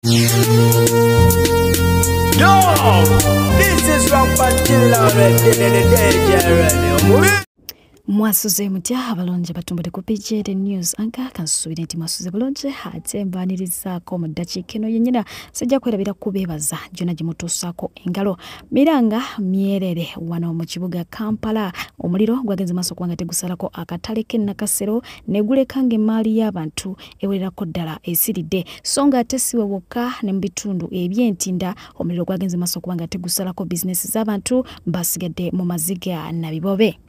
Yo, this is Mwasuze mutya abalonje batumbudde ku PJ News anka kansuubire nti mwasuze bulungi ate mbaanirizaako mu ddakiika eno yennyina sijja kwerabira kubeebaza gyonna gye mutuusaako engalo. Miranga myerere wano mu kibuga Kampala, omuliro gwagenze maaso kubanga tegusalako akatale k'e Nakasero ne guleka ng'emmaali y'abantu ewererako ddala esiridde, so nga ate si we wokka ne mu bitundu eby'entinda omuliro gwagenze maaso kubanga tegusalako bizinesi z'abantu basigadde mu maziga na bibobe.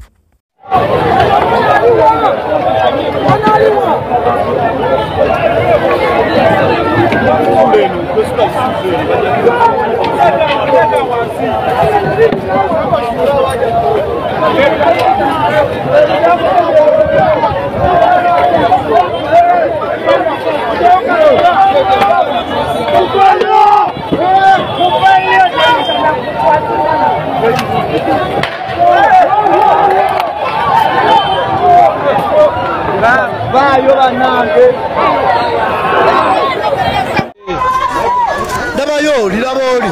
Dabayo, dilabori.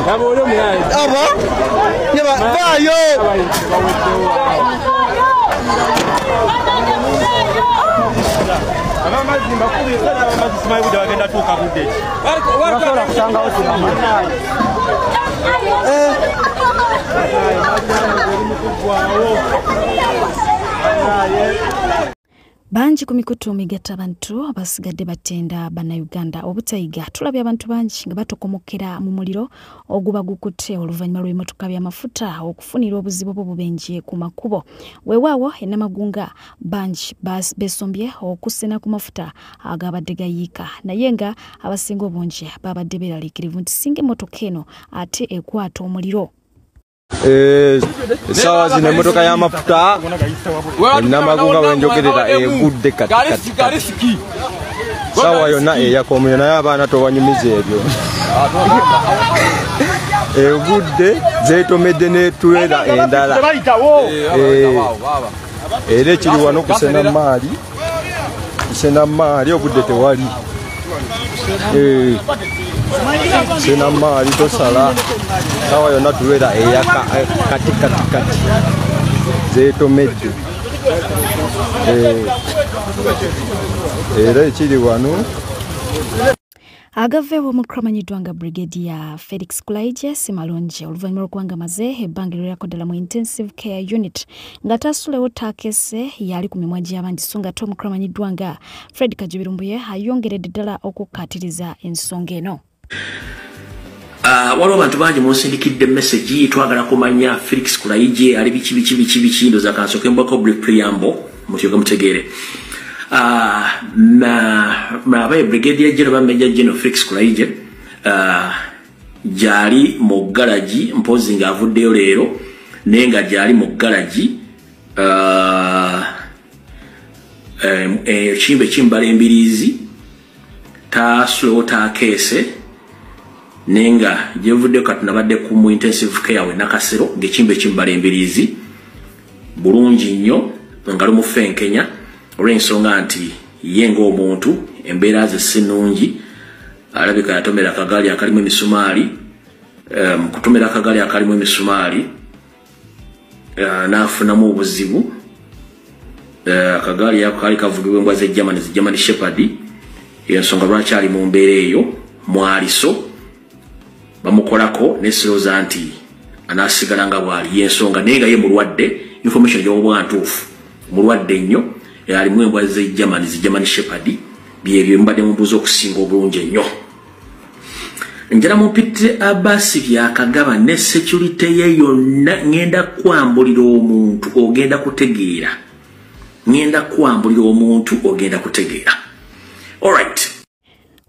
Aba? Yaba, bayo. Abamazi mbakubye abamazi simanyi budde bagenda tuuka budde ki. Bangi ku mikutu migatta abantu basigadde batenda bannayuganda obutayiga. Tulabye abantu bangi nga batokomokera mu muliro oguba gukutte oluvannyuma lw'ebimotoka by'amafuta okufunira obuzibu bw'obubenje ku makubo. Weewaawo e Namagunga bangi beesombye okusena ku mafuta agabadde gayiika, naye nga abasinga obungi babadde beeraliikirivu nti singa emmotoka eno ate ekwata omuliro. Essaawa zino emmotoka y'amafuta Namagunga wenjogerera egudde kati kati. Ssaawa yonna eyaka omuliro, naye abaana tobanyumiza ebyo. Egudde zeetomedde n'etuleera endala. Era ekiri wano kusena maali, kusena maali obudde tewali. Sena maali tosala. Sawa yonna tubeera eyaka kati kati kati zeetomedde. Era ekiri wano. Agaveewo omukulu amanyiddwa nga Brigadier Felix Kulayigye si malungi oluvannyuma lw'okuba amaze ebbanga eriwerako ddala mu intensive care unit nga tasulewo taakese yali ku mimwa gy'abandi, so nga ate omukulu amanyiddwa nga Fred Kajubi Lumbuye ayongeredde ddala okukkaatiriza ensonga eno. Waliwo abantu bangi munsindikidde message twagala kumanya Felix Kulayigye ali biki biki biki biki, ndowooza kansooke mbwako brief preamble mutyoke mutegeere. Abaye Brigadier General Major General Felix Kulayigye gyali mu garagi mpozi ng'avuddeyo leero, naye nga gyali mu garagi ekimbe kimbala embiriizi taasulewo taakeese, naye nga gyenvuddeyo kati nabadde ku mu intensive care we Nakasero ng'ekimbe kimbala embiriizi bulungi nnyo nga lumufenkenya olw'ensonga nti ye ng'omuntu embeera ze si nnungi, alabika yatomera akagaali akalimu emisumaali. Mu kutomera akagaali akalimu emisumaali n'afunamu obuzibu. Akagaali ako kaali kavugibwa embwa z'e Germany, zi German Shepherd. Ensonga lwaki ali mu mbeera eyo mwaliso bamukolako nesirowooza nti anaasigala nga bw'ali, y'ensonga naye nga ye mulwadde. Information gy'oba ntuufu, mulwadde nnyo, alimu embwa z'e Germany, zi German Shepherd. Byebyo mbadde mumbuuza okusinga obulungi ennyo. Njala mumpitire Abasi Byakagaba ne security ye yonna, ngenda kwambulira omuntu ogenda kutegeera. Ngenda kwambulira omuntu ogenda kutegeera. Alright.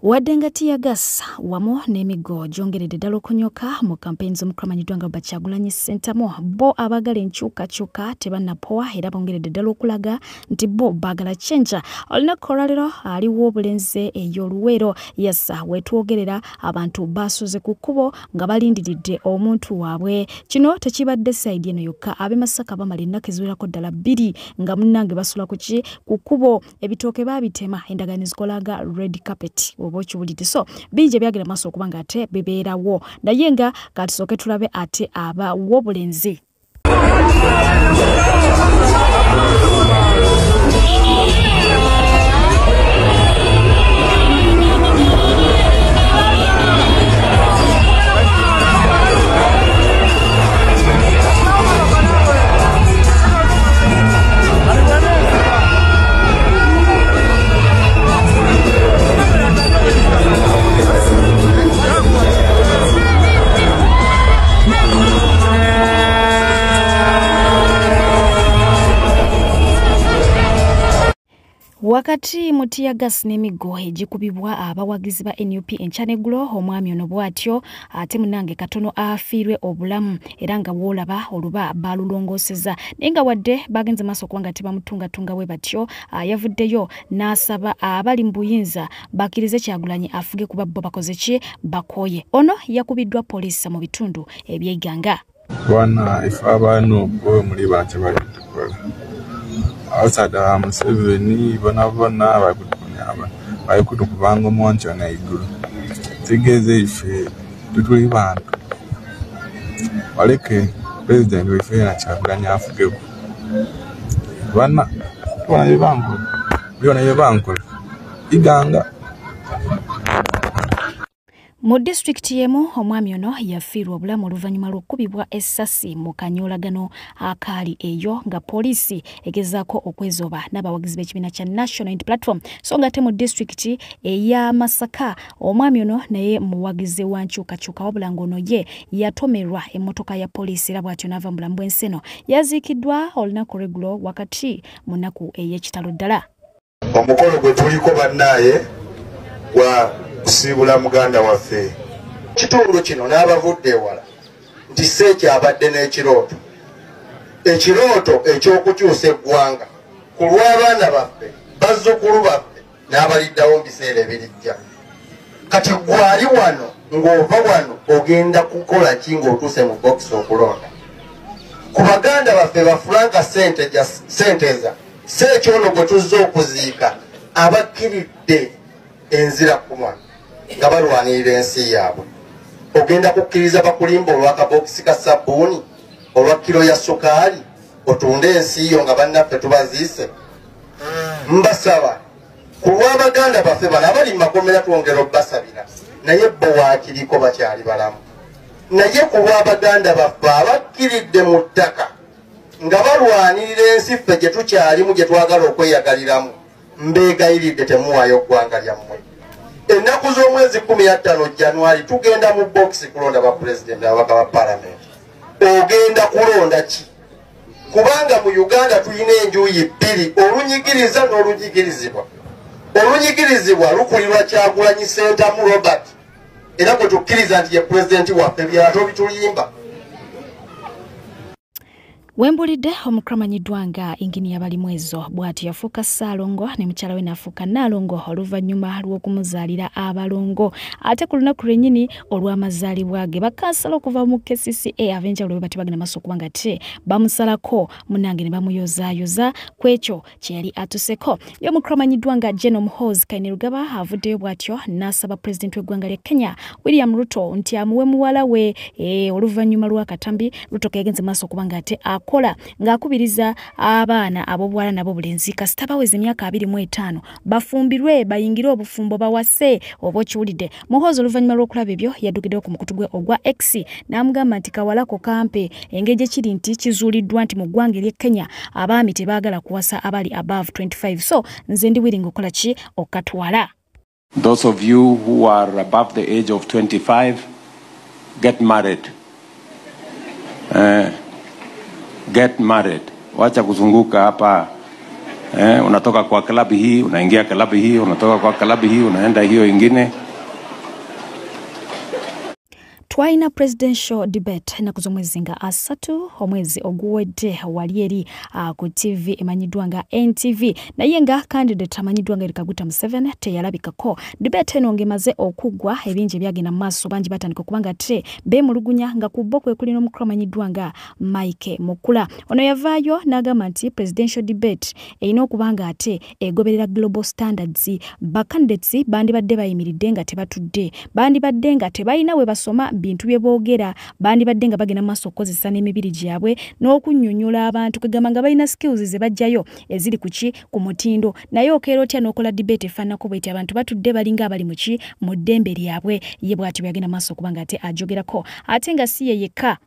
Wadde nga teargas wamu n'emiggo gyongeredde ddala okunyoka mu kampeyini z'omukulu amanyiddwa nga Robert Kyagulanyi Ssentamu, bo abaagala enkyukakyuka tebannapowa era bongeredde ddala okulaga nti bo baagala kyenja. Olunaku olwaleero aliwo obulenzi ey'Oluweero yassa wetwogerera abantu basuze ku kkubo nga balindiridde omuntu waabwe. Kino tekibadde sayidi eno yokka, ab'e Masaka bamala ennaku eziwerako ddala 2 nga munnange basula ku ki ku kkubo, ebitooke baabitema, endagaano ezikola nga red carpet. Oba okiwulidde? So bingi ebyagenda maaso okuba nga ate bibeerawo, naye nga katusooke tulabe ate aba w'obulenzi. Wakati mu teargas n'emiggo egikubibwa abawagizi ba NUP enkya n'eggulo, omwami ono bw'atyo ate munnange katono afiirwe obulamu, era nga bw'olaba oluba baalulongoosezza, naye nga wadde bagenze maaso okuba nga tebamutungatunga bwe batyo, yavuddeyo n'asaba abali mu buyinza bakkirize Kyagulanyi afuge kuba bo bakoze ki bakooye. Ono yakubiddwa poliisi mu bitundu eby'egganga. Bwana ife abantu bo muli bantu bali tukola abasaadha ba Museveni bonabona bali kutukubanga omonco n'eigulu, kitegeeza ife tutuli bantu baleke pulezidenti waife yena Kyagulanyi afugeku. Bana tubona bye bankola, bye bankola iganga. Mu disitulikiti y'emu omwami ono yafiirwa obulamu oluvannyuma lw'okukubibwa essasi mu kanyoolagano akaali eyo nga poliisi egezaako okwezooba n'abawagizi b'ekibiina kya National Unity Platform. So nga ate mu disitulikiti eya Masaka omwami ono naye muwagizi wa nkyukakyuka, wabula ng'ono ye yatomerwa emmotoka ya poliisi era bw'atyo n'ava mu bulamu bw'ensi eno. Yaziikiddwa olunaku lw'eggulo wakati mu nnaku ey'ekitalo ddala. Omukolo gwe tuliko bannaaye gwa kusiibula muganda waffe. Kitundu kino n'abavudde ewala nti Seeki abadde n'ekirooto, ekirooto eky'okukyusa eggwanga ku lw'abaana baffe, bazzukulu baffe n'abaliddawo mu biseera ebirijja. Kati gwali wano ng'ova wano ogenda kukola ki ng'otuuse mu bokisi okulonda? Ku baganda baffe ba Frank Senteza, Seeki ono gwe tuzze okuziika abakkiridde enzira kumwa nga balwanirira ensi yaabwe. Ogenda kukkiriza bakulimba olw'akabokisi ka sabbuuni, olwa kiro ya sukaali, otunde ensi yo nga bannaffe tubaziise? Mbasaba ku lw'abaganda baffe bano abali mu makomera twongera obbasabira, naye bo waakiriko bakyali balamu. Naye ku lw'abaganda baffe abakkiridde mu ttaka nga balwanirira ensi ffe gye tukyalimu gye twagala okweyagaliramu, mbeegayiridde temuwaayo ggwanga lyammwe. Ennaku z'omwezi 15 Januari tugenda mu bokisi kulonda ba pulezidenti ababaka ba paalamenti. Ogenda kulonda ki? Kubanga mu Uganda tulina enjuyi bbiri, olunyigiriza n'olunyigirizibwa. Olunyigirizibwa lukulirwa Kyagulanyi Ssentamu Robert, era gwe tukkiriza nti ye pulezidenti waffe, ebirala bitulimba. Wembulidde omukulu nga Inginiya Balimwezo bw'atyo yafuuka Ssaalongo ne mukyala we n'afuuka Nnaalongo oluvannyuma lw'okumuzaalira abalongo. Ate ku lunaku lwennyini olw'amazaalibwa ge, bakansala okuva mu KCCA ab'enjawulo bwe batyo bagenda maaso okuba nga te bamusalako munnange ne bamuyozaayoza ku ekyo kye yali atuseko. Ye omukulu amanyiddwa nga General Muhoozi Kainerugaba avuddeyo bw'atyo n'asaba pulezidenti w'eggwanga lya Kenya William Ruto nti amuwe muwala we oluvannyuma lw'akatambi Ruto ke yagenze maaso okuba nga ate akola ng'akubiriza abaana ab'obuwala n'ab'obulenzi kasita baweza emyaka 25 bafumbirwe bayingire obufumbo bawase. Oba okiwulidde? Muhoozi oluvannyuma lw'okulaba ebyo yaddukiddewo ku mukutu gwe ogwa X n'amugamba nti kawalako kampe, engeri gye kiri nti kizuuliddwa nti mu ggwanga ery'e Kenya abaami tebaagala kuwasa abali above 25, so nze ndi willing okukola ki okatwala. Those of you who are above the age of 25, get married. Get married. Wacha kuzunguka hapa. Unatoka kwa klabu hii, unaingia klabu hii, unatoka kwa klabu hii, unaenda hiyo ingine. Twalina presidential debate ennaku z'omwezi nga 3 omwezi oguwedde wali eri ku TV emanyiddwa nga NTV, naye nga candidate amanyiddwa nga Yoweri Kaguta Museveni teyalabikako. Debate eno ng'emaze okuggwa, ebingi ebyagenda mu maaso, bangi batandika okubanga ate beemulugunya nga ku bo kwe kuli n'omukulu amanyiddwa nga Mike Mukula. Ono yavaayo n'agamba nti presidential debate erina okuba nga ate egoberera global standards. Ba candidates bandibadde bayimiridde nga tebatudde, bandibadde nga tebalina we basoma bintu bye boogera, bandibadde nga bagenda mu maaso okukozesa n'emibiri gyabwe n'okunnyonnyola abantu, kwegamba nga balina skills ze bajjayo eziri ku ki ku mutindo. Naye okeera otya n'okola debate efaananako bw'eti, abantu batudde balinga abali mu ki mu ddembe lyabwe. Ye bw'atyo bwe yagenda mu maaso okuba nga ate ajogerako, ate nga si ye yekka.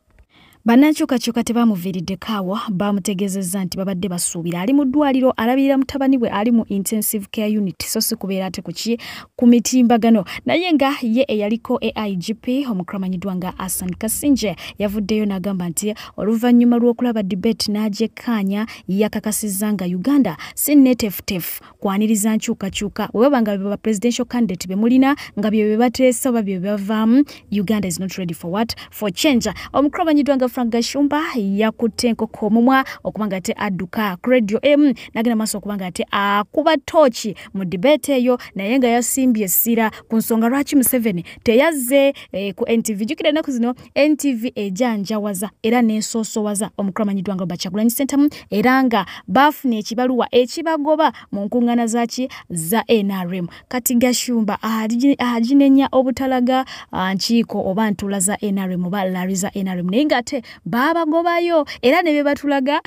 Bannankyukakyuka tebamuviiriddeko awo, bamutegeezezza nti babadde basuubira ali mu ddwaliro alabirira mutabani we ali mu intensive care unit, so si kubeera ate ku ki ku mitimbagano. Naye nga ye eyaliko AIGP omukulu amanyiddwa nga Asan Kasingye yavuddeyo n'agamba nti oluvannyuma lw'okulaba debate n'agyekkaanya, yakakasizza nga Uganda si neteefuteefu kwaniriza nkyukakyuka. Bwe baba nga ba presidential candidate be mulina nga bye bateesa oba bye bavaamu, Uganda is not ready for what? For change. Omukulu amanyiddwa nga Frank Gashumba yakutte enkoko omumwa okuba nga ate adduka ku radio M n'agenda maaso okuba nga ate akuba tooki mu debate eyo, naye nga yasimbye essira ku nsonga lwaki Museveni teyazze ku NTV. Jjukira ennaku zino NTV ejanjawaza era n'esoosowaza omukulu amanyiddwa nga Robert Kyagulanyi Ssentamu, era nga baafuna ekibaluwa ekibagoba mu nkuŋŋaana zaki za NRM. Kati Gashumba aginenya obutalaga nkiiko oba ntuula za NRM oba rally za NRM, naye ng'ate baabagobayo era ne be batulaga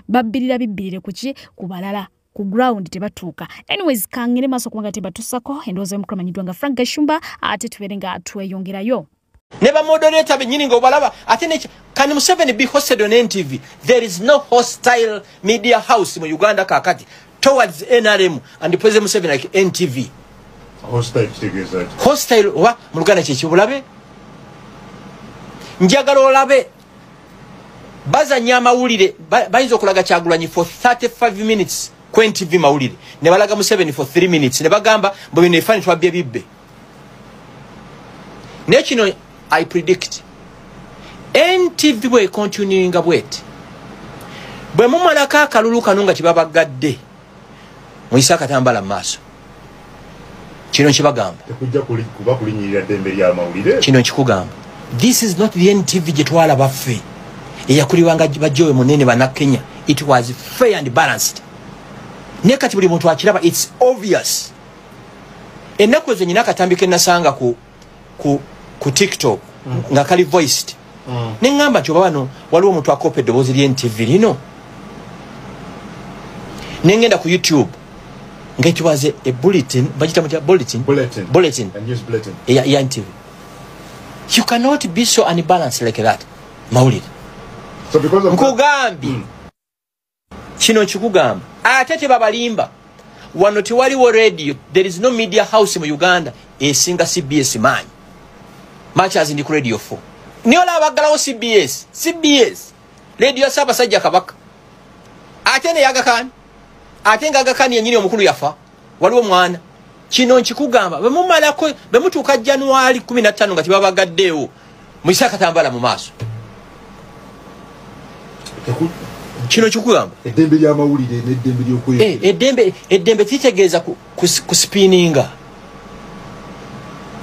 babbirira bibbirire ku ki ku balala, ku ground tebatuuka. Anyways, kangere maaso kubanga tebatusako endowooza y'omukulu amanyiddwa nga Frank Gashumba, ate tubeere nga tweyongerayo. Ne bamoderator bennyini nga obalaba ate ne can Museveni be hosted on NTV? There is no hostile media house mu Uganda kakati towards NRM and President Museveni like NTV. Hostile kitegeeza ki? Hostile oba mu Luganda kyekibulabe, njagala olabe bazanya amawulire, bayinza okulaga Kyagulanyi for 35 minutes ku NTV mawulire, ne balaga Museveni for 3 minutes, ne bagamba mbu bino ebifaananyi twabbye bibbe. Naye kino I predict, NTV bwe continuinga bweti, bwe mumalako akalulu kano nga tebabagadde, muyise akatambala mu maaso. Kino nkibagamba, tekujja kuba kulinnyirira ddembe ly'amawulire. Kino nkikugamba, this is not the NTV gye twalaba ffe eyakulibwanga bajjowe munene bannakenya. It was fair and balanced, naye kati buli muntu akiraba, it's obvious. Ennaku ezo nyina akatambi ke nasanga ku TikTok nga kali voiced, neŋŋamba nti oba wano waliwo omuntu akopa eddoboozi ly'NTV lino. Nengenda ku YouTube nga it was a bulletin, bagita mutya, bulletin? Bulletin. Bulletin. A news bulletin. Ya NTV. You cannot be so unbalanced like that mawulire. So because of that, Nkugambye, kino nkikugamba, ate tebabalimba, wano tewaliwo radio, there is no media house mu Uganda esinga CBS maanyi, much as ndi ku Radio 4. Niye olaba baggalawo CBS, CBS radio ya Ssaabasajja Kabaka, ate neyagakani, ate nga Agakani yenyini omukulu yafa, waliwo mwana. Kino nkikugamba, bwemumalako, bwemutuuka January 15 nga tebabagaddeewo, muyise akatambala mu maaso. Kino kikugamba, eddembe ly'amawulire n'eddembe ly'okweyogera. Eddembe kitegeeza kuspininga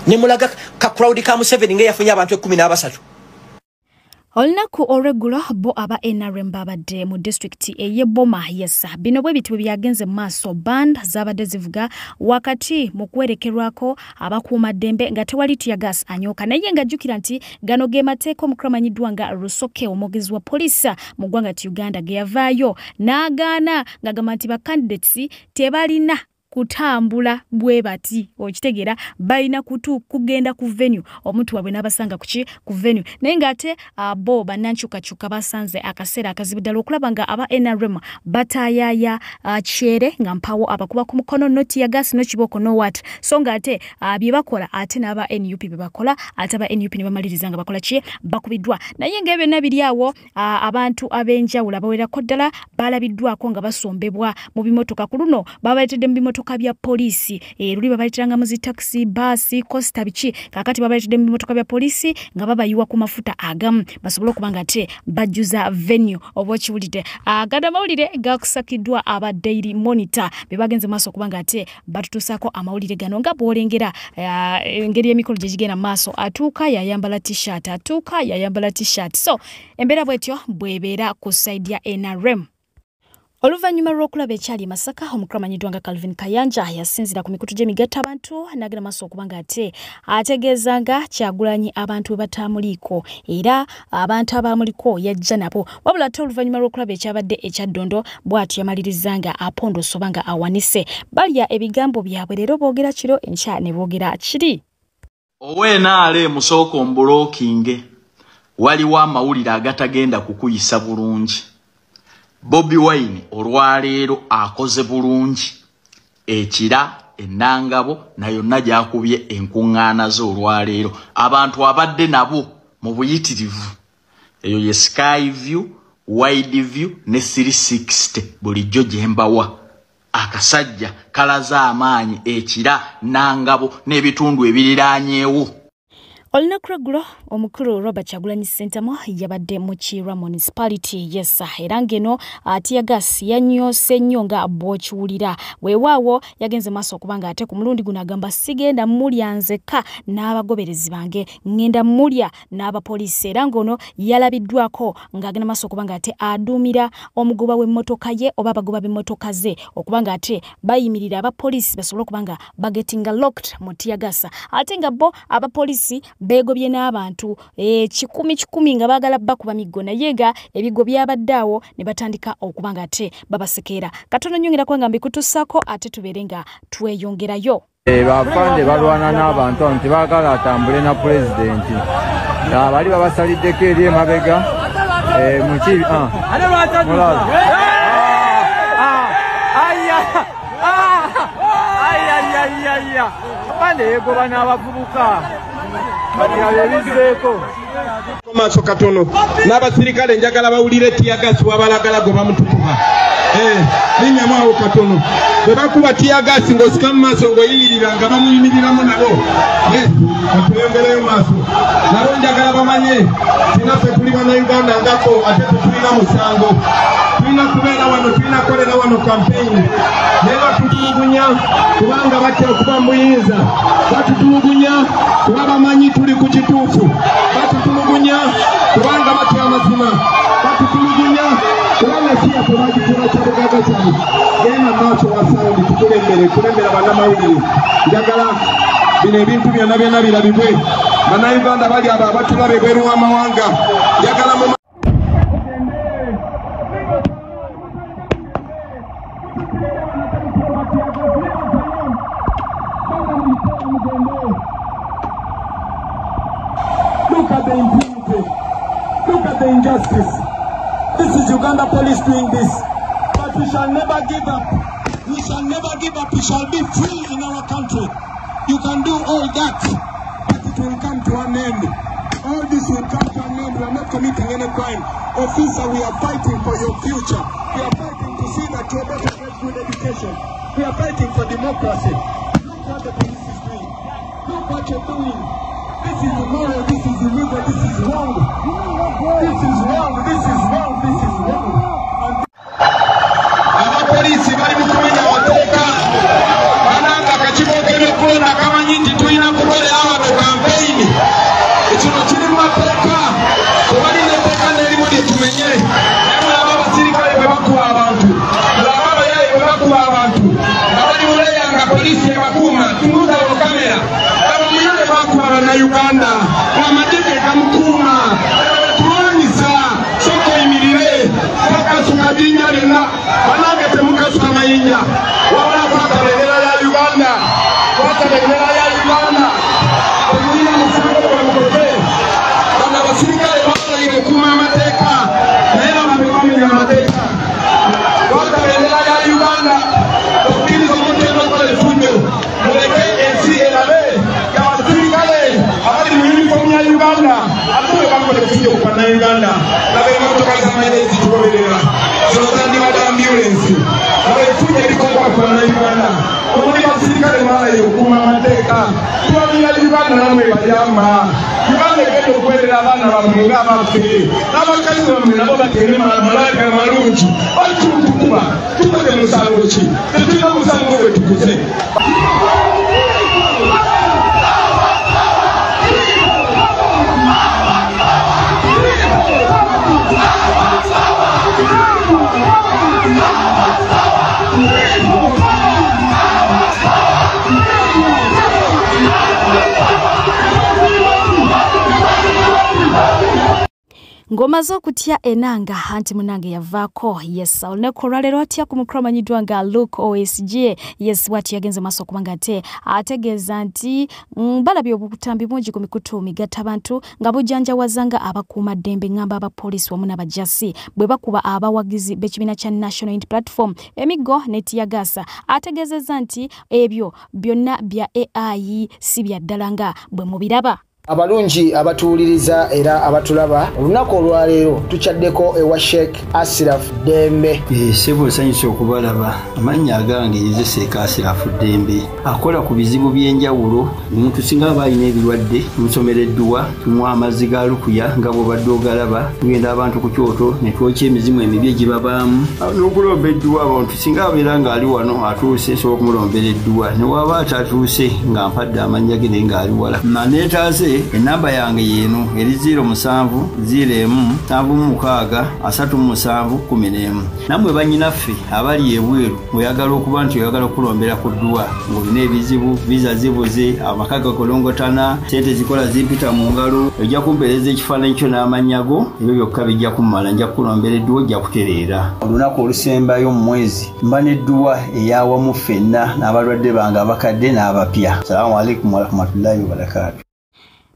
ne mulaga ka crowd ka Museveni nga yafunye abantu 13. Olunaku olw'eggulo bo aba NRM babadde mu disitulikiti ey'e Boma. Yesa bino bwe biti bwe byagenze mu maaso. Band zaabadde zivuga wakati mu kuwerekerwako abakuumaddembe nga tewali teargas anyooka, naye nga jjukira nti gano ge mateeka omukulu amanyiddwa nga Rusoke, omwogezi wa poliisi mu ggwanga ti Uganda, ge yavaayo n'agaana ng'agamba nti ba candidates tebalina kutambula bwe bati, okitegeera, balina kugenda ku venue, omuntu waabwe n'abasanga kuki ku venue. Naye ng'ate bo bannankyukakyuka basanze akaseera akazibu ddala okulaba nga aba NRM bataayaaya kyere nga mpawo abakuba ku mukono, no teargas, no kibooko, no what, so ng'ate bye bakola ate n'aba NUP bye bakola, ate aba NUP ne bamaliriza nga bakola ki, bakubiddwa. Naye ng'ebyo byonna biri awo, abantu ab'enjawulo abawerako ddala balabiddwako nga basombebwa mu bimotoka. Ku luno babaleetedde mu bimotoka bimotoka bya poliisi. Luli babaleeteranga mu zi taxi, baasi, costa biki, kaakati babaleetedde mu bimotoka bya poliisi nga babayiwa ku mafuta agamu basobole okuba nga ate bajjuza venue. Oba okiwulidde, gano amawulire gakusakiddwa aba Daily Monitor be bagenze maaso okuba nga ate batutuusaako amawulire gano nga bw'olengera engeri emikolo gye gigenda mu maaso. Atuuka yayambala t-shirt, atuuka yayambala t-shirt. So embeera bwetyo bw'ebeera ku side ya NRM. Oluvannyuma lw'okulaba ekyali e Masaka, omukulu amanyiddwa nga Calvin Kayanja yasinziira ku mikutu gy'emigatta abantu n'agenda maaso okuba nga ate ategeeza nga Kyagulanyi abantu bwe bataamuliiko era abantu abaamuliko yajja nabo. Wabula ate oluvannyuma lw'okulaba ekyabadde ekyaddondo, bw'atyo yamaliriza nga apondoose oba nga awanise. Balya ebigambo byabwe leero boogera kiro, enkya ne boogera kiri. Owe NRM musooka ombulookinge, waliwo amawulire agatagenda kukuyisa bulungi. Bobi Wine olwaleero akoze bulungi ekira ennangabo na yonna gy'akubye enkuŋŋaana ze olwaleero. Abantu abadde nabo mu buyitirivu, eyo ye Sky View, Wide View ne 360 bulijjo gye mbawa. Akasajja kalaze amaanyi ekira nangabo n'ebitundu ebiriraanyeewo. Olunaku lw'eggulo omukulu Robert Kyagulanyi Ssentamu yabadde mu Kiira Municipality yesa, era ng'eno teargas yanyoose nnyo nga bw'okiwulira. Weewaawo yagenze maaso okuba nga ate ku mulundi guno agamba sigenda mulya nzekka n'abagoberezi bange, ŋŋenda mulya n'abapoliisi. Era ng'ono yalabiddwako ng'agenda maaso okuba nga ate aduumira omugoba w'emmotoka ye oba abagoba b'emmotoka ze okuba nga ate bayimirira abapoliisi basobole okuba nga bagetinga locked mu teargas, ate nga bo abapoliisi beegobye n'abantu kikumi kikumi nga baagala bakuba miggo, naye nga ebigo byabadde awo ne batandika okuba nga ate babasekeera. Katono nnyongera kubanga mbikutusaako ate tubeere nga tweyongerayo. Bafande balwana n'abantu nti baagala atambule na pulezidenti, bali babasaliddeko eri emabega muki mulabe. Afande yeegoba n'abavubuka maaso katono n'abasirikale njagala bawulire teargas wabalagala gwe bamutukuba. Linnyamu awo katono bwe bakuba teargas ng'osika mu maaso ng'oyimirira nga bamuyimiriramu nabo. Batweyongereyo maaso nabo, njagala bamanye tinaffe tuli bannayuganda ngako ate tetulina musango, tulina kubeera wano, tulina kukolera wano kampeyini, naye batutulugunya kubanga batya okuba mu buyinza, batutulugunya kuba bamanyi tuli ku kituufu, batutulugunya kubanga batya amazima, batutulugunya kubanga si yaffe bagikola kyabugaga kyabwe. Genda maaso wa sawundi tukulembere, kulembera bannamawulire. Njagala bino ebintu byonna byonna birabibwe bannayuganda bali abo abatulaba ebweru w'amawanga. Njagala mu Look at the impunity. Look at the injustice. This is Uganda police doing this. But we shall never give up. We shall never give up. We shall be free in our country. You can do all that, but it will come to an end. All this will come to an end. We are not committing any crime. Officer, we are fighting for your future. We are fighting to see that your daughter gets good education. We are fighting for democracy. Look what the police is doing. Look what you're doing. This is immoral, this is illegal, this is wrong. This is wrong, this is wrong, this is wrong. Abapoliisi bali mu kumenya amateeka. Bananga akakiiko k'ebyokulonda kamanyi nti tulina kukolera wano kampeyini. Kino kiri mu mateeka, tewali n'etteeka n'erimu lye tumenye. Naye mulaba abasirikale bwe bakuba abantu, mulaba abayaye bwe bakuba abantu, nga bali muleya nga poliisi ebakuuma, tunuza mu kamera. Abamuyale bakuba bannayuganda, amagye ge gamukuuma, tulwanyisa, sooka oyimirire, bakasuka jinja lyonna, bannange temukasuka mayinja, wabula kwata bendera ya Uganda, kwata bendera ya Uganda, temulina musango gwe mukoze. Bano abasirikale balayira okukuuma amateeka, naye bano be bamenya amateeka. Kwata bendera ya Uganda, okkiriza omuntu yenna okukola effujjo, muleke ensi erabe abasirikale abali mu yunifoomu ya Uganda ate bwe bakola effujjo ku bannayuganda. Laba emmotoka z'amagye zitugoberera, zino zandibadde ambulensi. Laba effujjo erikolebwa ku bannayuganda. teyama. Uganda egenda okuweerera abaana bammwe ng'abaffe, n'abakazi bammwe nabo bagende malayika malungi. Bali tukuba, tukoze musango ki? Tetulina musango gwe tukoze. Ng'omaze okutya enanga anti munange yavaako. Yes, olunaku olwaleero atya ku mukulu amanyiddwa nga Luke OSG. Yes, bw'atyo yagenze maaso okubanga ate ategeeza nti balabye obutambi bungi ku mikutu migattabantu nga bujjanjawaza nga abakuumaddembe ngamba abapoliisi wamu n'abajasi bwe bakuba abawagizi b'ekibiina kya National Unity Platform emiggo ne tiyagasa. Ategeezezza nti ebyo byonna bya AI si bya ddala nga bwe mubiraba. Abalungi abatuwuliriza era abatulaba, olunaku olwaleero tukyaddeko ewa Sheikh Asiraf Dembe. Ssebo nsanyuse okubalaba. Amannya agange nze Sheikh Asiraf Dembe. Akola ku bizibu by'enjawulo. Omuntu singa aba alina ebirwadde, tumusomera edduwa, tumuwa amazzi ga lukuya nga bw'obadde ogalaba, tugenda abantu ku kyoto ne twokya emizimu emibi egibabaamu. N'okulomba edduwa abantu singa abeera ng'ali wano atuuse, nsobola okumulombera edduwa. Ne bw'aba atatuuse nga mpadde amannya ge naye ng'ali wala. Naneetaase enamba yange yeeno eri 07 01 76 37 11. Nammwe bannyinaffe abali ebweru mweyagala okuba nti oyagala okulombera ku dduwa ng'olina ebizibu, viza zibuze, amaka gakolongotana, ssente zikola zimpita mu ngalo, ojja kumpeereza ekifaananyi kyo n'amannya go, ebyo byokka bijja kummala, nja kukulombera edduwa ojja kutereera. Olunaku olusembayo mu mwezi mba n'edduwa eyawamu ffenna n'abalwadde bange abakadde n'abapya. Salaamu alaikum warahmatullahi wabarakaatu.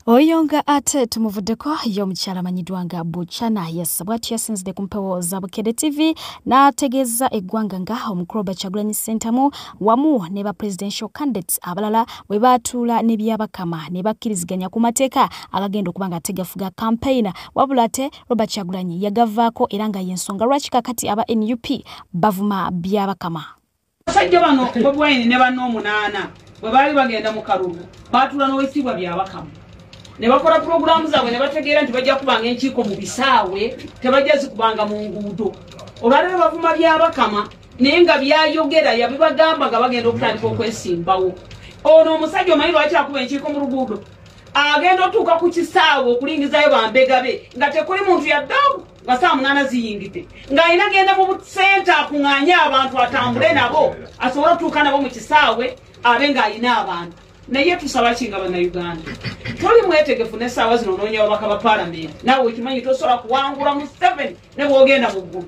Oyo nga ate tumuvuddeko ye omukyala amanyiddwa nga Buchana. Yes, bw'atyo yasinzidde ku mpewo za Bukedde TV n'ategeeza eggwanga nga omukulu Robert Kyagulanyi Ssentamu wamu ne ba presidential candidates abalala bwe baatuula ne Byabakama ne bakkiriziganya ku mateeka agagenda okuba nga tegafuga campaign, wabula ate Robert Kyagulanyi yagavaako era nga y'ensonga lwaki kakati aba NUP bavuma Byabakama. Abasajja bano Bobi Wine ne banne omunaana bwe baali bagenda mu kalulu baatuula n'owekitiibwa Byabakama ne bakola pulogulaamu zaabwe ne bategeera nti bajja kubanga enkiiko mu bisaawe, tebajja zikubanga mu nguudo. Olwaleero bavuma Byabakama naye nga byayogera yabibagamba nga bagenda okutandika okwesimbawo. Ono omusajja omanyi lwaki akuba enkiiko mu luguudo? Agenda otuuka ku kisaawe okulingizayo bambega be nga tekuli muntu yaddawo nga ssaawa 8 ziyingidde, ng'alina genda mu busenta akuŋŋaanye abantu atambule nabo asobole otuuka nabo mu kisaawe abe ng'alina abantu. Naye tusaba ki nga bannayuganda? Toli mwetegefu n'essaawa zino onoonya ababaka ba paalamenti, naawe okimanyi tosobola kuwangula mu 7 ne bw'ogenda mu ggulu.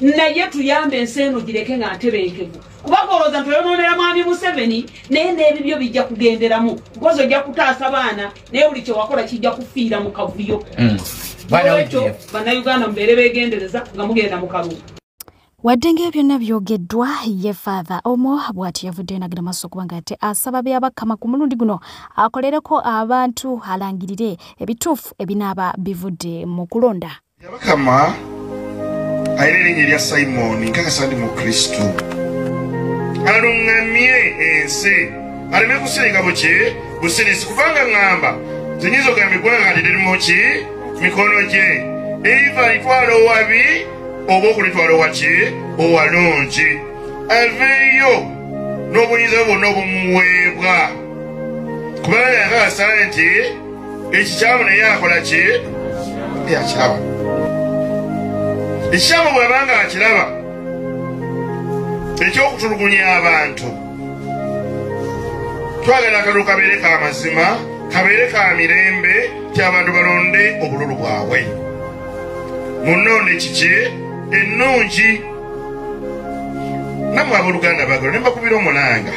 Naye tuyambe ensi eno gireke nga ntebenkevu, kubanga olowooza nti oyonoonera mwami Museveni naye n'ebibyo bijja kugenderamu, because ojja kutaasa baana naye buli kye wakola kijja kufiira mu kavuyo. Olwekyo bannayuganda mubeere beegendereza nga mugenda mu kalulu. Wadde ng'ebyo byonna byogeddwa, ye Father Omo bw'atyo yavuddeyo n'agenda maaso okuba nga ate asaba Byabakama ku mulundi guno akolereko abantu alangirire ebituufu ebinaaba bivudde mu kulonda. Byabakama alina erinnya erya Simon nkakasa ndi mu Kristo, aluŋŋamye ensi aleme kusirika buki busirisi, kubanga ŋŋamba nze nnyinza okugamba eggwanga kati liri mu ki mikono gye, eriva alitwala owabi oba okulitwala owaki owalungi, aveeyo n'obuyinza bwonna obumuweebwa, kubanga yakakasa nti ekikyamu naye akola ki yakiraba. Ekikyamu bw'abanga akiraba eky'okutulugunya abantu, twagala akalulu kabeere ka mazima, kabeere ka mirembe, ti abantu balonde obululu bwabwe munnonde kiki ennungi. Nammwe abooluganda baagala ne mbakubira omulanga,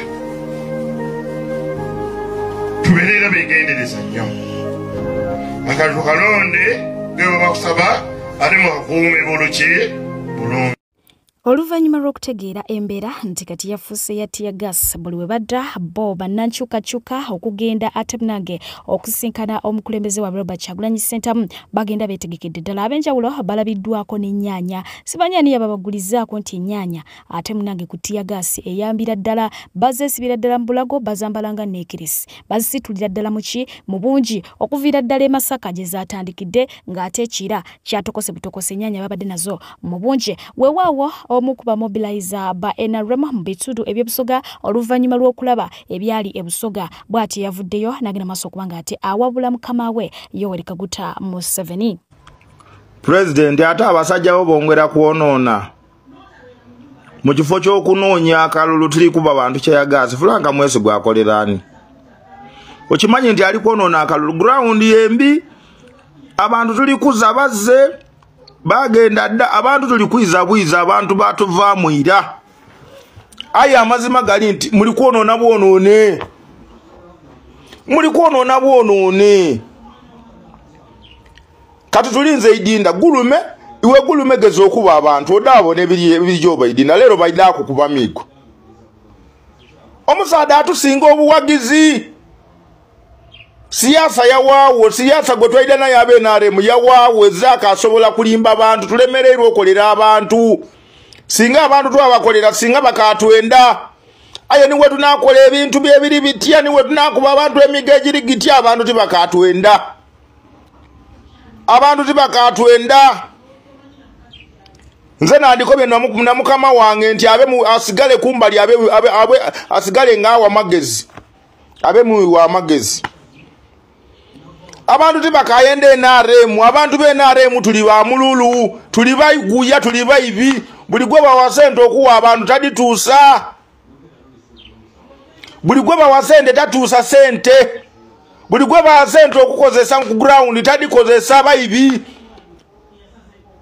tubeere era beegendereza nnyo, akalulu kalonde ge bakusaba ate mukakuume buluki bulungi. Oluvannyuma lw'okutegeera embeera nti kati yafuuse ya tear gas buli we badda bo bannankyukakyuka okugenda ate munange okusinkana omukulembeze wa Robert Kyagulanyi Ssentamu bagenda beetegekedde ddala. Ab'enjawulo balabiddwako n'ennyaanya, simanyi ani yababagulizaako nti ennyaanya ate munange ku tear gas eyambira ddala, bazeesibira ddala mu bulago, bazambala nga neekirisi, bazisitulira ddala muki mu bungi okuviira ddala e Masaka gye zaatandikidde ng'ate ekira kyatokose butokose ennyaanya babadde nazo mu bungi. Weewaawo omu ku bamobilizer ba NRM mu bitundu eby'Ebusoga oluvannyuma lw'okulaba ebyali e Busoga bw'ati yavuddeyo n'agenda maaso okuba ng'ate awabula mukama we Yoweri Kaguta Museveni. Pulezidenti, ate abasajja bo bongera kwonoona. Mu kifo ky'okunoonya akalulu tuli kuba bantu tear gas. Frank Mwesigwa akolera ani? Okimanyi nti ali kwonoona akalulu. Ground yembi, abantu tuli kuza bazze bagenda dda, abantu tuli kwiza bwiza, abantu batuvaamu ira. Aye amazima gali nti muli kwonoona bwonoone, muli kwonoona bwonoone. Kati tulinze idinda gulume iwe gulume geza okuba abantu odaabo n'ebirijoba idinda leero baidako kuba migo. Omusaada atusinga obuwagizi. Siyasa yawaawo, siyasa gwe twaida naye abe NRM yawaawo, ezaaka asobola kulimba abantu, tulemererwa okolera abantu. Singa abantu twabakolera, singa bakatwenda. Aye niwe tunakola ebintu byebiri bitya, niwe tunakuba abantu emigo egiri gitya, abantu tibakatwenda. Abantu tibakatwenda. Nze nandikobye na mukama wange nti abe asigale kumbali, abe asigale ng'awa magezi, abe muwi wa magezi. Abantu tibakayenda NRM, abantu be NRM tuli ba mululu, tuli bayiguya, tuli bayibi. Buli gwe bawa sente okuwa abantu tadituusa. Buli gwe bawa sente tatuusa sente. Buli gwe bawa sente okukozesa ku ground tadikozesa, bayibi.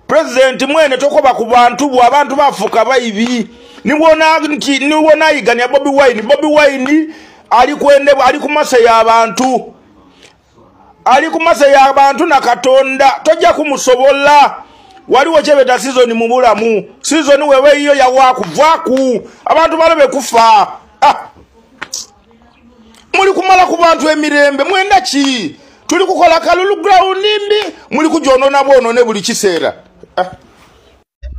President mwene tokoba ku bantu bo, abantu bafuka bayibi. Niwona nti niwona yiganya Bobi Wine, Bobi Wine ali kwende, ali ku masa y'abantu. Ali ku masa y'abantu na Katonda tojja kumusobola. Waliwo kyebeta season mu bulamu, season wewe iyo yawakuvaku abantu balabe kufa. Muli kumala ku bantu emirembe mwenda ki? Tuli kukola kalulu ground mbi, muli kujonona bwonone buli kiseera.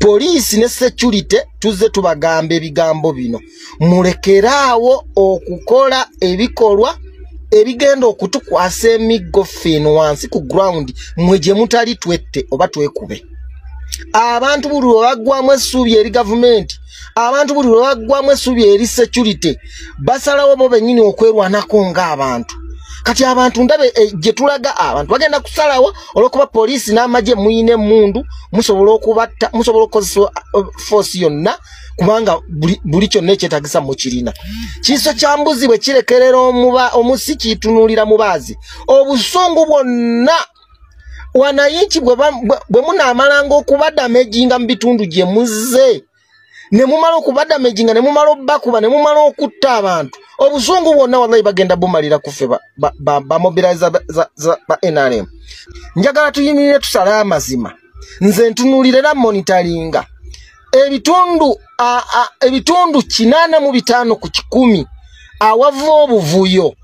Poliisi ne security tuzze tubagamba ebigambo bino, mulekeraawo okukola ebikolwa ebigenda okutukwasa emiggo ffeno wansi ku ground, mwe gye mutali twette oba twekube. Abantu buli lwe baggwamu essuubi eri gavumenti, abantu buli lwe baggwamu essuubi eri security, basalawo bo bennyini okwerwanako ng'abantu. Kati abantu ndabe gye tulaga abantu bagenda kusalawo olw'okuba poliisi n'amagye muyina emmundu, musobola okubatta, musobola okukozesa force yonna, kubanga buli kyonna ekyetaagisa mukirina. Kiso kya mbuzi bwe kirekerera omusi kitunuulira mubaazi. Obusungu bwonna wananchi bwe munaamalanga okubadamejinga mu bitundu gye muzze, ne mumala okubadamejinga, ne mumala obbakuba, ne mumala okutta abantu, obusungu bwonna wallahi bagenda bumalira kuffe bamobiliza ba NRM. Njagala tuyimirire tusale amazima. Nze ntunuulira era monitoringa ebitundu 85 ku 100 awava obuvuyo,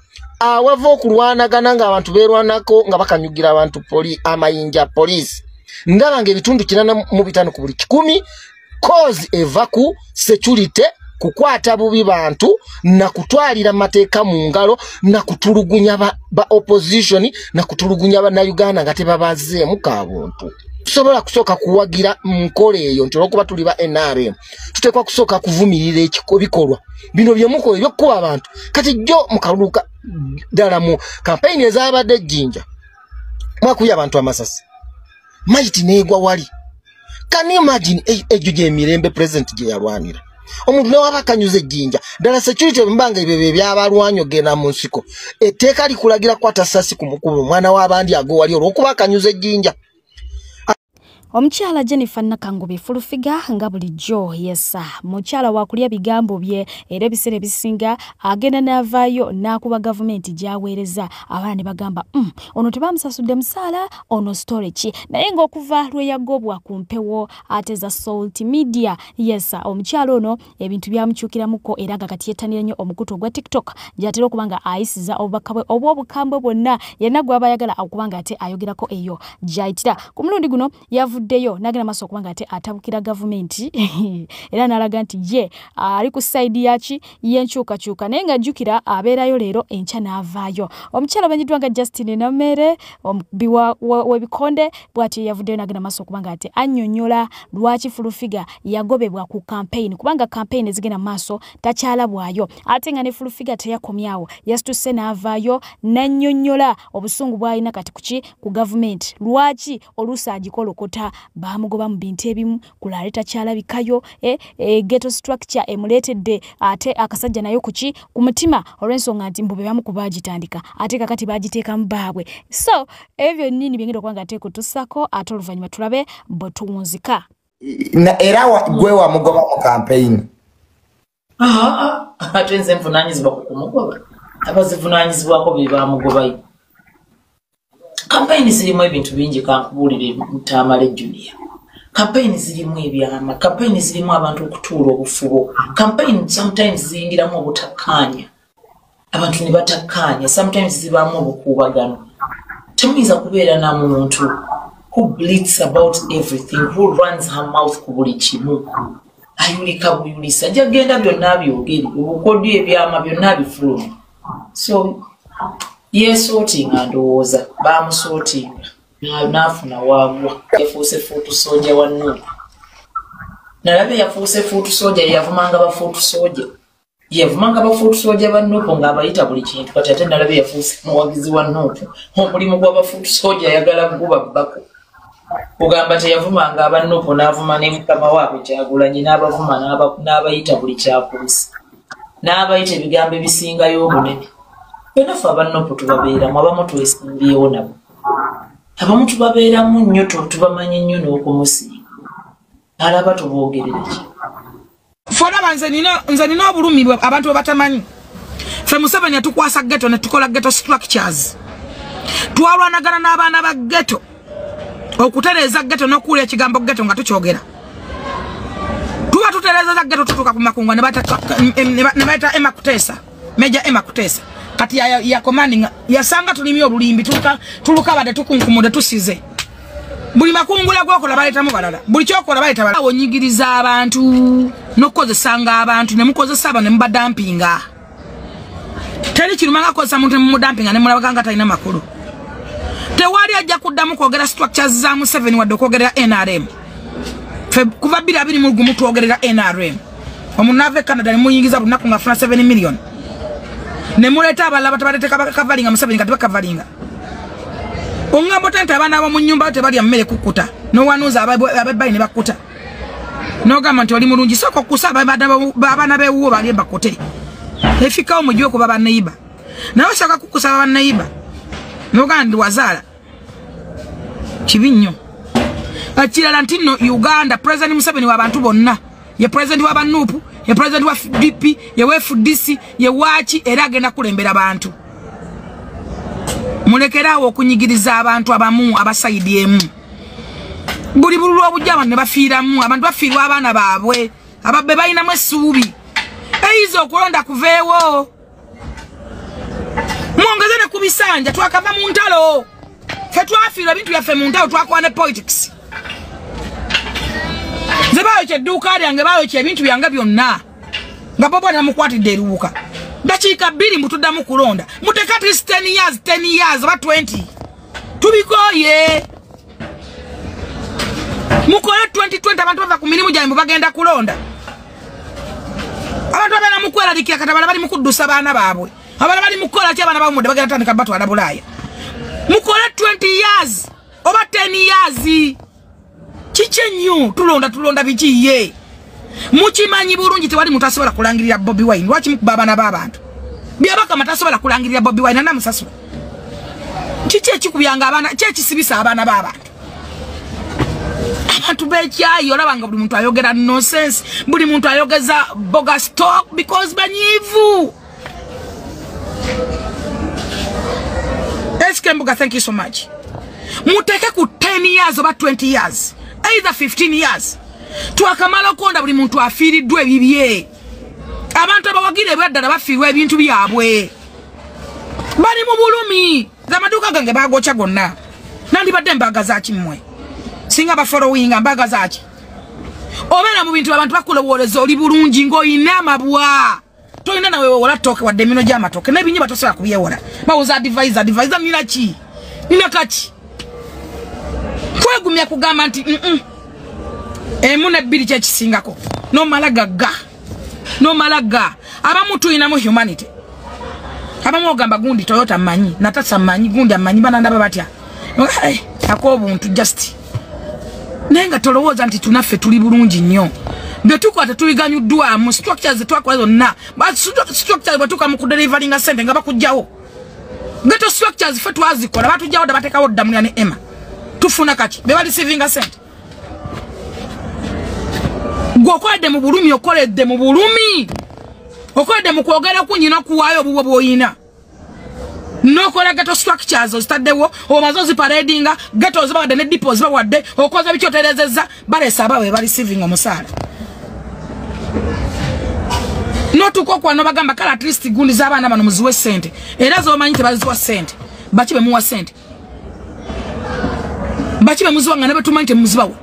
awava okulwanagana ng'abantu beerwanako nga bakanyugira abantu amayinja poliisi. Ndaba ng'ebitundu 85 ku buli 100 cause eva ku security kukwata bubi bantu na kutwalira mateeka mu ngalo na kutulugunya ba opposition na kutulugunya bannayuganda nga tebabazeemu ka buntu. Tusobola kusooka kuwagira nkola eyo nti olw'okuba tuli ba NRM tuteekwa kusooka kuvumirira ebikolwa bino bye mukola eby'okukuba abantu. Kati jjo mu kalulu ddala mu kampeyini ezabadde ejjinja mwakubye abantu amasasi, mayiti neegwa wali. Can you imagine egyo gy'emirembe president gye yalwanira? Omuntu newaba akanyuza ejjinja ddala security embanga ebyo bye byabalwanya ogenda mu nsiko, etteeka likulagira kukwata ssasi ku mukubo omwana w'abandi agwe wali olw'okuba akanyuza ejjinja. Omukyala Jennifer Nakangubi Fulufiga nga bulijjo yesa mukyala wa kulya bigambo bye era ebiseera ebisinga agenda n'avaayo n'akuba gavumenti gy'aweereza abaana ne bagamba ono tebamusasudde musaala ono story ki, naye ng'okuva lwe yagobwa ku mpewo ate za Salt Media yesa omukyala ono ebintu byamukyukiramuko era nga kati yettanira nnyo omukutu ogwa TikTok gy'atera okuba nga ayisiza obubaka bwe obw'obukambwe bwonna yenna gw'aba ayagala okuba nga ate ayogerako eyo gy'ayitira. Ku mulundi guno yavuddeyo n'agenda maaso okuba nga ate atabukira gavumenti era n'alaga nti ye ali ku sayidi yaki y'enkyukakyuka, naye ng'ajjukira abeerayo leero enkya n'avaayo. Omukyala amanyiddwa nga Justine Namere omukubi w'ebikonde bw'atyo yavuddeyo n'agenda maaso okuba nga ate annyonnyola lwaki Fulufiga yagobebwa ku campaign, kubanga campaign ezigenda maaso takyalabwayo, ate nga ne Fulufiga teyakomyawo yasituse n'avaayo n'annyonnyola obusungu bw'alina kati kuki ku gavumenti, lwaki oluusi agikolokota bamugoba mu bintu ebimu kulaale takyalabikayo, ghetto structure emuleetedde ate akasajja nayo kuki ku mutima olw'ensonga nti mbu be bamu ku baagitandika ate kakati baagiteekamu baabwe. So ebyo nnyini byengenda okuba nga ate kutusako ate oluvannyuma tulabe bwe tuwunzika. Era gwe wamugoba mu campaign? Ate nze nvunaanyizibwa ku kumugoba, abazivunaanyizibwako be bamugobayo. Kampeyini zirimu ebintu bingi, kankubuulire Tamale Junior. Kampeyini zirimu ebyama, kampeyini zirimu abantu okutuula obufubo, kampeyini sometimes ziyingiramu obutakkaanya, abantu ne batakkaanya, sometimes zibaamu obukuubagano. Temuyinza kubeera na muntu who bleats about everything, who runs her mouth ku buli kimu, ayulika buyulisa, ajja kugenda byonna abyogere, obukodyo ebyama byonna abifuluma. So yeesootinga ndowooza baamusootinga n'afuna waagwa, yafuuse fuutu sooja wa Nuupu. Nalabye yafuuse fuutu sooja, yavumanga bafuutu sooja, yavumanga bafuutu sooja ba Nuupu ng'abayita buli kintu. Kati ate nalabye yafuuse muwagizi wa Nuupu, omulimu gw'abafuutu sooja ayagala gubabbako. Kugamba teyavumanga aba Nuupu n'avuma ne mukama waabwe Kyagulanyi n'abavuma n'abayita buli kyakuusa, n'abayita ebigambo ebisingayo obunene. Ffenna ffe aba Nuupu tubabeeramu, abamu twesimbyewo nabo, abamu tubabeeramu nnyo, tubamanyi nnyo n'okumusinga. Alaba tuboogerere ki? Ffe nze nina obulumi abantu bwe batamanyi. Ffe Museveni yatukwasa ghetto ne tukola ghetto structures. Twalwanagana n'abaana ba ghetto okutereeza ghetto n'okuwulira ekigambo ghetto nga tukyogera. Tuba tutereeza ghetto tutuuka ku makunga ne bayita Emma Kutesa, Major Emma Kutesa. Kati ya commanding yasanga tulimye olulimbi tuluka badde tukunkumudde tusize. Buli makungula gwokola baleetamu balala, buli kyokola baleeta balala. Onyigiriza abantu n'okukozesanga abantu ne mukozesa abo ne mubadampinga. Teri kiruma nga kukozesa muntu ne mumudampinga ne mulabaga nga talina makulu. Tewali ajja kuddamu kwogera structures za Museveni wadde okwogerera NRM. Ffe kuva 2021 twogerera NRM. Omunaava e Canada ne muyingiza buli lunaku ng'afuna 7 million. Ne muleeta abalala batabaleeteka bakavalinga Museveni kati bakavalinga. Ongamba otya nti abaana ab'omu nnyumba tebalya mmere kukkuta, n'owanuuza ab'ebbayi ne bakkuta. N'ogamba nti oli mulungi, sooka okkusa abaana b'ewuwo balye bakkute. Efikawo mujje okuba banneyiba. Naye osooka kukkusa banneyiba. N'ogamba nti wazaala. Kibi nnyo. Ekirala nti nno Uganda, President Museveni w'abantu bonna. Ye president wa Nuupu, ye president wa DP, ye wa FDC, ye waaki era agenda kulembera bantu. Mulekeraawo okunyigiriza abantu abamu abasayidi emu. Buli bululu obujja abantu ne bafiiramu, abantu bafiirwa abaana baabwe, ababbe balinamu essuubi. Eyiza okulonda kuveewo. Mwongeze ne ku bisanja, twakava mu ntalo. Ffe twafiirwa ebintu byaffe mu ntalo, twakola ne politics. Nze baayokya edduuka lyange, baayokya ebintu byange byonna. Nga Bobo tamukwatidde eruuka. Dakiika 2 mbu tuddamu kulonda. Muteeke at least 10 years, 10 years oba 20. Tubikooye. Mukole 2020 abantu bava ku mirimu gyabwe bagenda kulonda. Abantu abeera mu kweraliikirira kati abalala bali mu kuddusa baana baabwe. Abalala bali mu kukola ki abaana baabwe bagenda tandika batwala Bulaaya. Mukole 20 years oba 10 years. Kiki ennyo tulonda biki ye. Mukimanyi bulungi tewali muntu asobola kulangirira Bobi Wine. Lwaki mukuba abaana b'abantu? Byabakama tasobola kulangirira Bobi Wine anamusasula. Kiki ekikubyanga abaana, ki ekisibisa abaana b'abantu? Abantu bekyayi olaba nga buli muntu ayogera nonsense, buli muntu ayogeza bogus talk because banyivu. SK Mbuga, thank you so much. Muteke ku 10 years oba 20 years, either 15 years. Twakamala okonda buli muntu afiiriddwa ebibye. Abantu abawagira ebyaddala bafiirwa ebintu byabwe. Bali mu bulumi. Zamaduka gange bagokya gonna. Nandibadde mbaga zaaki mmwe? Singa ba following mbaga zaaki? Obeera mu bintu abantu bakulowooleza oli bulungi ng'olina amabwa. Tolina nawe wola tooke wadde emino gy'amatooke n'ebinyi batosobola kubyewola. Bawoza advisor, advisor nina ki? Nina kaki? Kwegumya kugamba nti emu n'ebbiri kyekisingako. N'omala gagga. N'omala ga. Abamu tulinamu humanity. Abamu ogamba gundi Toyota mmanyi, Natasa mmanyi, gundi amanyi, banandaba batya. Ak'obuntu just. Naye nga tolowooza nti tunaffe tuli bulungi nnyo. Bye tukwata tubiganyuddwamu, structures zetwakola zonna. Structures bwe tuuka mu kudeliveringa ssente nga bakuggyawo. Ghetto structures ffe twazikola, batuggyawo dda bateekawo Ddamulira ne Emma. Tufuna kaki? Be bareceivinga ssente. Gwe okoledde mu bulumi, okoledde mu bulumi. Okoledde mu kwogera okungi n'okuwaayo obubwo bw'oyina. N'okola ghetto structures ozitaddewo, omaze oziparadinga, ghetto ozibawadde ne depot ozibawadde, okoze biki otereezezza, baleese abaabwe be bareceiving omusaala. N'otuuka okuwa n'obagamba kale at least gundi z'abaana bano muziwe ssente. Era z'omanyi tebaziwa ssente. Baki be muwa ssente? Baki be muziwa nga ne betumanyi temuzibawa?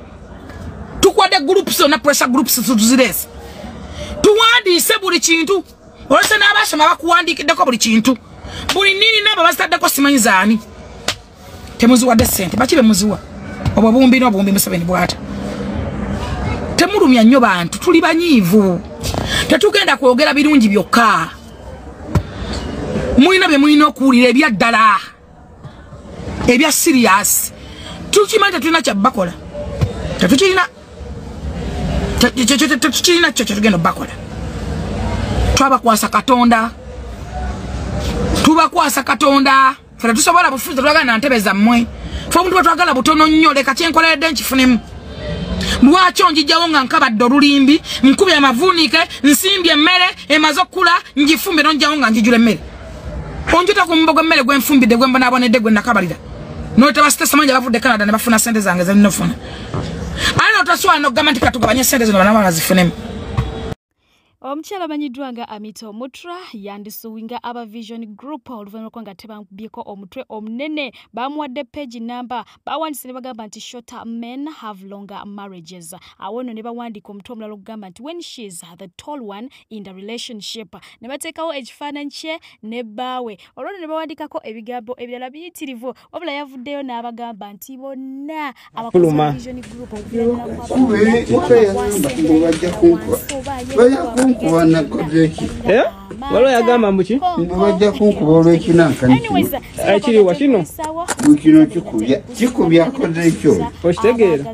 Tukwadde groups zonna, pressure groups tuzireese. Tuwandiise buli kintu. Olese n'abasoma bakuwandiikiddeko buli kintu. Buli nini nabo bazitaddeko simanyi zaani. Temuziwadde ssente. Baki be muziwa? Obwo bumbi n'obumbi Museveni bw'ata. Temulumya nnyo bantu, tuli banyiivu. Tetugenda kwogera birungi byokka. Mulina bye mulina okuwulira ebya ddala. Ebya serious. Tukimanyi tetulina kya bakola. Tetukirina. Tetukirina kyo kye tugenda bakola. Twabakwasa Katonda. Tubakwasa Katonda. Ffe tetusobola bufuzi, tetwagala na ntebe zammwe. Ffe obuntu bwe twagala butono nnyo, leka kyenkoleredde nkifunemu. Lwaki onjijjawo nga nkabadde olulimbi, nkubye amavuunike, nsimbye emmere, emaze okukula, ngifumbe n'onjjawo nga njijula emmere. Onjuta ku mumbo gw'emmere gwe nfumbidde, gwe mbonaabonedde, gwe nakabalira. N'oleeta basitesa mangi abavudde Canada ne bafuna ssente zange ze nnofuna. Ate n'otaswala n'okugamba nti katugabanye ssente zino bana bazifunemu. Omukyala amanyiddwa nga Amito Mutra yandisuwinga aba Vision Group oluvannyuma lw'okuba nga tebamukubyeko omutwe omunene. Bamuwadde page number, bawandiise ne bagamba nti shorter men have longer marriages. Awo nno ne bawandiika omutwe omulala okugamba nti when she's the tall one in the relationship. Ne bateekawo ekifaananyi kye ne bbaawe. Olwo nno ne bawandiikako ebigambo ebirala biyitirivu. Wabula yavuddeyo n'abagamba nti bonna abakozi ba Vision Group Waliwo yagamba mbu ki? Bajja kunkuba olw'ekinankani kino. Ekiriwa kino? Kino kikubya. Kikubya akoze ekyo. Okitegeera?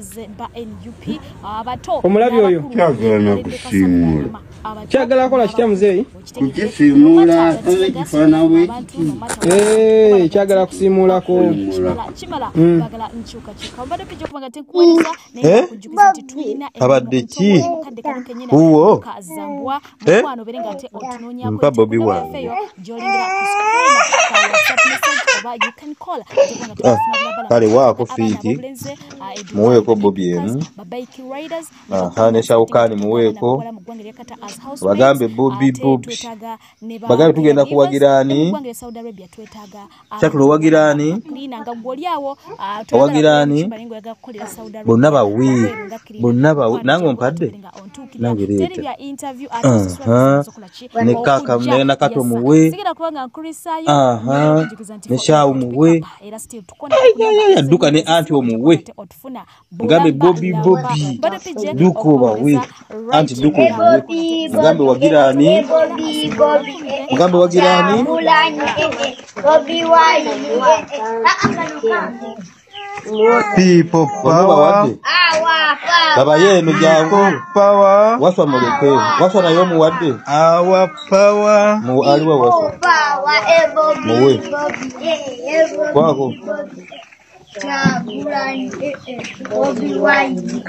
Omulabi oyo? Kyagala na kusiimuula. Kyagala akola kitya muzeeyi? Kukisiimuula ate kifaanana bwe kiti. Kyagala kusiimuulako. Abadde ki? Uwo? Mpa Bobi wange. Kale waako fiiti muweeko Bobi emu. Aha, ne Shawukani muweeko. Bagambe Bobi Bobi. Bagambe tugenda kuwagira ani? Kyatula owagira ani? Owagira ani? Bonna bawe. Bonna bawe. Nange ompadde? Nange leeta. Aha. Ne kaka ne Nakato muwe. Aha. Ne Shawu muwe. Dduka ne anti omuwe. Mugambe Bobi Bobi. Dduka obawe. Anti dduka omuwe. Mugambe wagira ani? Mugambe wagira ani? People power. Baba yenu jangu. Power. Waswa muleke. Waswa nayo muwadde. Our power. Mu aliwa waswa. Muwe. Kwako. Kyagulanyi, Bobi Wine,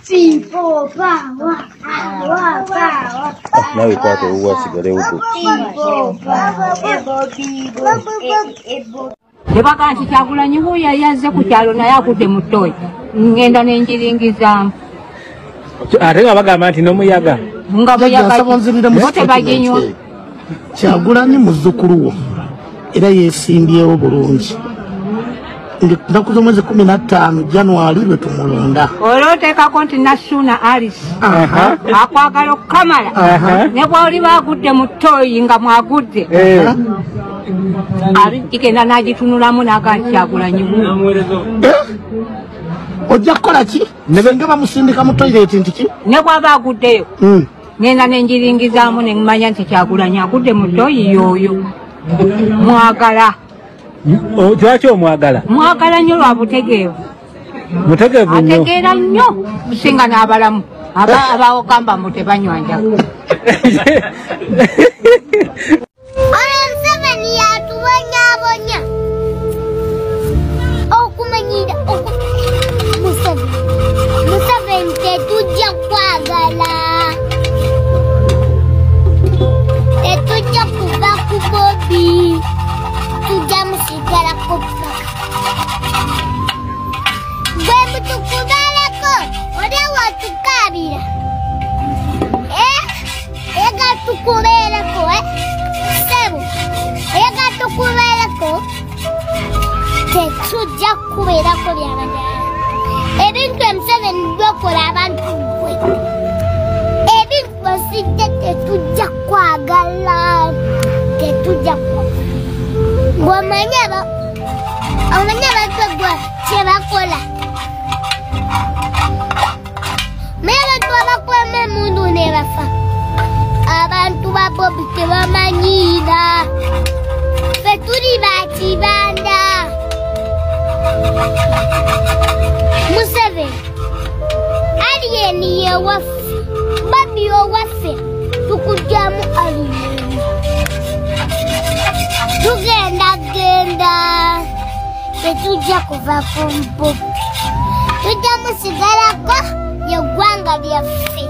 People power, our power. Nawe kwata owuwo asigalewo gwe. People power, Bobi, Bobi. Ne bagamba nti Kyagulanyi wuuyo yazze ku kyalo naye agudde mu ttooyi, ŋŋenda ne njiringizaamu. Ate nga bagamba nti n'omuyaga. Nga muyaga bo tebaginywa. Kyagulanyi muzzukulu wo era yeesimbyewo bulungi. Ennaku z'omwezi 15 January lwe tumulonda. Olwo oteekako nti Nassuuna Alice akwagala okukamala ne bw'oliba agudde mu ttooyi nga mwagudde aligenda n'agitunulamu n'agamba nti Kyagulanyi wuuyo. Ojja kukola ki? Singa bamusindika mu toyireti nti ki? Ne bw'aba aguddeyo ŋŋenda ne njiringizaamu ne mmanya nti Kyagulanyi agudde mu ttooyi y'oyo. Mwagala. Lwaki omwagala? Mwagala nnyo lwa butegeevu. Mutegeevu nnyo. Ategeera nnyo kusinga n'abalamu abawogamba mbu tebanywa njaga. Ono Museveni yatubonyaabonya okumanyira Museveni tetujja kwagala, tetujja kuva ku Bobi, tujja musigalako paka. Gwe mutukubalako oli watukaabira, oyagala tukubeereko, ssebo oyagala tukubeereko, tetujja kubeerako byabadala. Ebintu Museveni byokola abantu gwe, ebintu osijja tetujja kwagala, tetujja kwagala. Omanyi abantu gwe kye bakola, omanyi abantu abakwema emmundu ne bafa. Abantu ba Bobi tebamanyiira, ffe tuli ba kibanda. Museveni alien yewaffe, Bobi owaffe, tukugyamu alien. Tugenda genda, tetujja kuva ku Bobi, tujja musigalako yeggwanga lyaffe.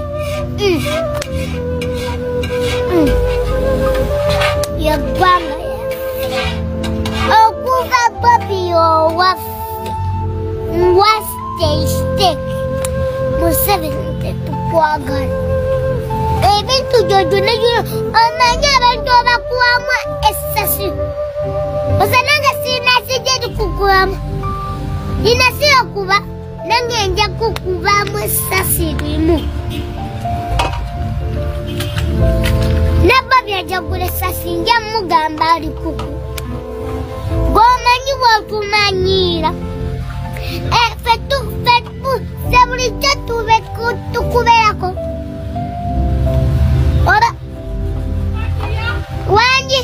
Yeggwanga lyaffe. Okuva Bobi owaffe ngwa stay Museveni tetukwagala. Ebintu byonna byonna omanyi abantu abakuwamu essasi, osa nange sirina likukubamu, nina sirakuba nange nja kukubamu essasi limu. Ne Bobi ajja kugula essasi nja mugamba alikuku. Gw'omanyi bw'otumanyiira, ffe bulijjo tukubeerako. Oba wangi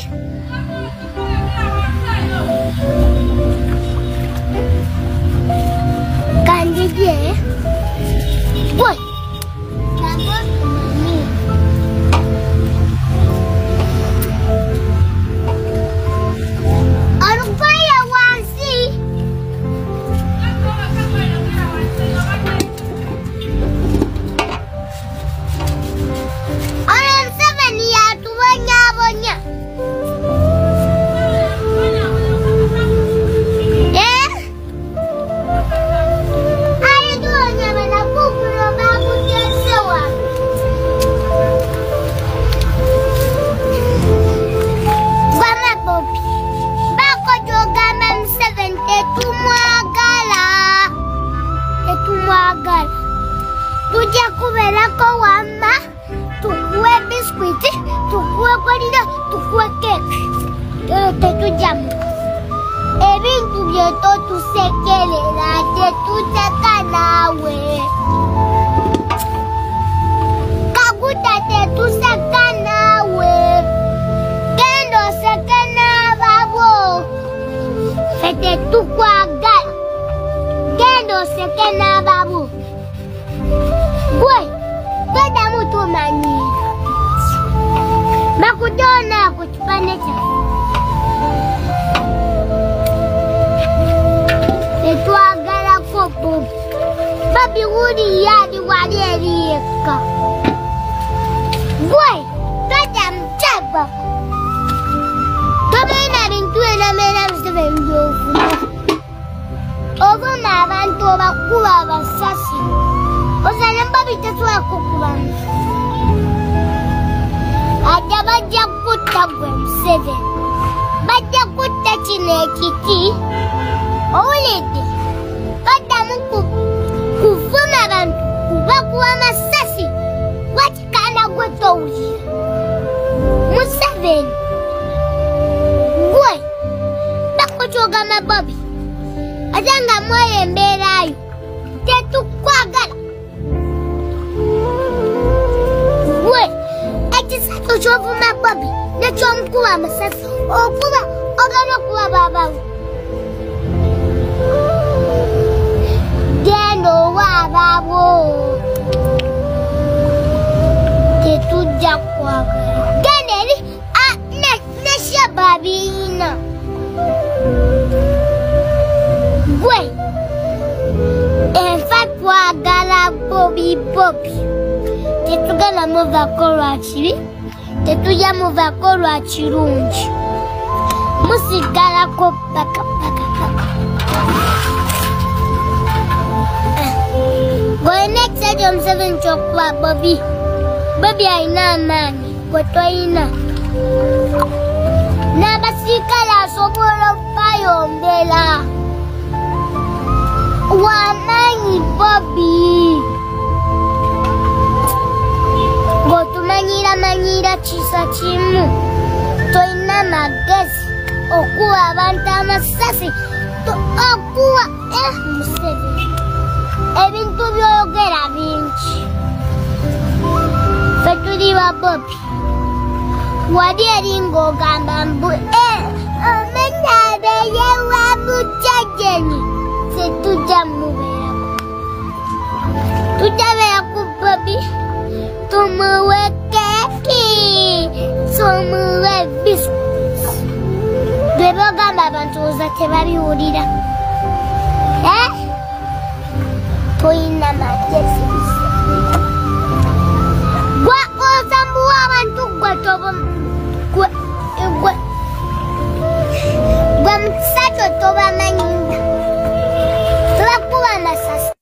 kanjije gwe olugoye wansi. Ono Museveni yatubonyaabonya. Alituwonyabona kukuno bakuteese wano. Gwama Bobi, baako gy'ogamba Museveni tetumwagala, tetumwagala. Tujja kubeerako wamma, tukuwe biskwiti, tukuwe kolina, tukuwe keeki. Tetujjamu. Ebintu bye totusekerera, tetuteka naawe. Kaguta tetuseka naawe. Genda oseke n'ababo. Ffe tetukwagala. Genda oseke n'ababo. Gwe, toddamu tumanyiira. Bakutona ku kipande kyaffe. Bobi. Bobi wuli yali wali eri yekka. Gwe tojja mutego. Tobeera bintu era Museveni by'ovuma. Ovuma abantu obakuba abasasi. Ozane Bobi tasobola kukuba Ajja bajja kutta gwe Museveni. Bajja kutta kino ekiti. Owulidde? Toddamu kuvuma abantu kubakuba amasasi. Wakikanda gwe towulira. Museveni gwe bakukyogamba Bobi. Ate nga mweyo embeerayo tetukwagala. Gwe ekisatu ky'ovuma Bobi nekyomukuba amasasi okuba ogenda okuba baabawo. Genda owa abaabo. Tetujja kwagala. Genda eri ne Shababiina. Gwe enfa twagala Bobi Bobi. Tetugenda muvaako lwa kibi, tetujja muvaako lwa kirungi. Musigalako paka paka paka. Gwe ekisajja Museveni ky'okuba Bobi. Bobi alina amaanyi, gwe toyina. N'abasirikale asobola okubayombera. Wamaanyi Bobi. Ng'otumanyira manyira kisa kimu. Toyina magezi okuwa abantu amasasi. Okuwa Museveni. Ebintu by'oyogera bingi. Ffe tuli ba Bobi. Wali eri ng'ogamba mbu omenya abeere wa Museveni. Tetujja mubeerako. Tujja beera ku Bobi. Tumuwe keeki. Tumuwe biscuits. Bwe bogamba abantu oza tebabiwulira. Toyina magezi. Gwe osambuwa abantu gwe toba gwe gwe gwe musajja tobamanyinga. Tubakuba amasasi.